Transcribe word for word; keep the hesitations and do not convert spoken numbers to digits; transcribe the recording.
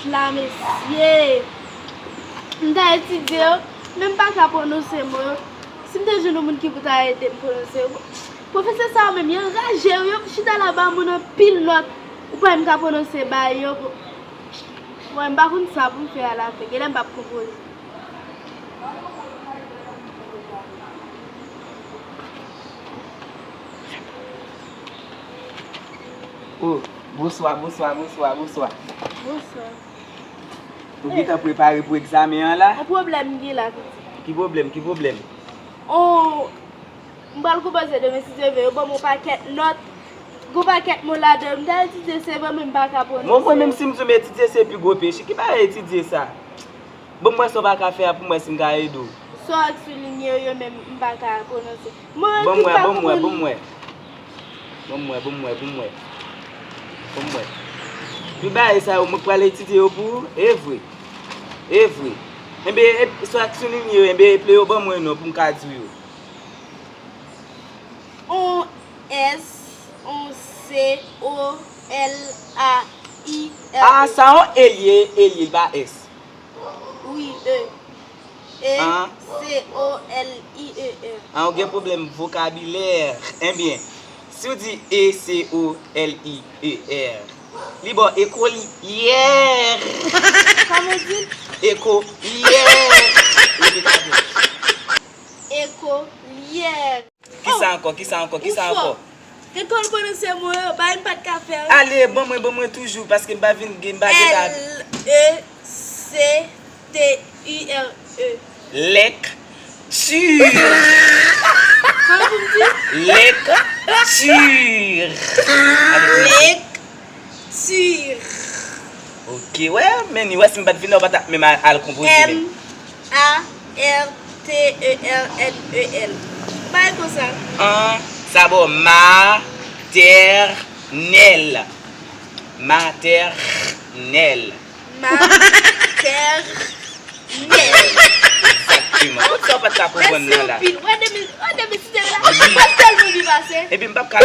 La, mesye. M ta etidye yo, men m pa ka pwononse mo yo. Si m te jwenn yon moun ki pou ta ede m pwononse yo. Pwofesè sa yo menm, yo raje, yo chita la ba moun anpil nòt. Ou pa menm ka pwononse bagay yo. Mwen, m pa konn sa pou m fè a la fen. Genlè m p ap konprann. Oh, bonswa, bonswa, bonswa, bonswa. Bonswa. Ou gentan prepare pou egzamen an la? Yon pwoblèm m gen la, pitit. Ki pwoblèm, ki pwoblèm? Oh, m pral konpoze demen si Dye vle. Yo ban m yon pakèt nòt. Gon pakèt mo ladan. M ta etidye se vre, men m pa ka pwononse. Mwen, mwen menm si m di m etidye se pi gwo peche. Ki bagay etidye sa? Ban m wè sa w pa ka fè a pou m wè si m ka ede w. Sa w ak soulinye yo menm, m pa ka pwononse. Mwen menm tou m pa konprann. Ban m wè, ban m wè, ban m wè. Ban m wè, ban m wè, ban m wè. Ban m wè. Tout bagay sa yo, mwen pral etidye yo pou ou. E vre. E vre. Enben, e, sa w ak soulinye yo, enben, eple yo ban mwen non pou m ka di w yo. On S, on C, O, L, A, I, R, E. Ah, sa yon E li ye, E li ye, li pa S. Wi, E. E, C, O, L, I, E, R. Ah, ou gen pwoblèm vokabilè. Enben, si w di E, C, O, L, I, E, R, li ba w ekolièr. Kòman w di? Ekolièr. Repete avè m. Ekolièr. Kisa ankò? Kisa ankò? Kisa ankò? Gentan pwononse mo yo, bagay m pa t ka fè. Ale, ban mwen, ban mwen toujou, paske m pa vin gen, m pa gentan. L E C T U R E. Lèktir. Kòman pou m di? Lèktir. Ale, pwononse. Lèktir. Ok, wè, men ni wè si m pa t vin la, ou pa t ap menm al, al konpoze menm. M A R T E R N E L. Bay konsa. An, sa ba w matènèl. Matènèl. Matènèl. Egzakteman. Tout sa w pa t ka konprann nan la. Mèsi anpil. Wè demen, wè demen si te la. Mwen tèlman byen pase. Epi m p ap ka.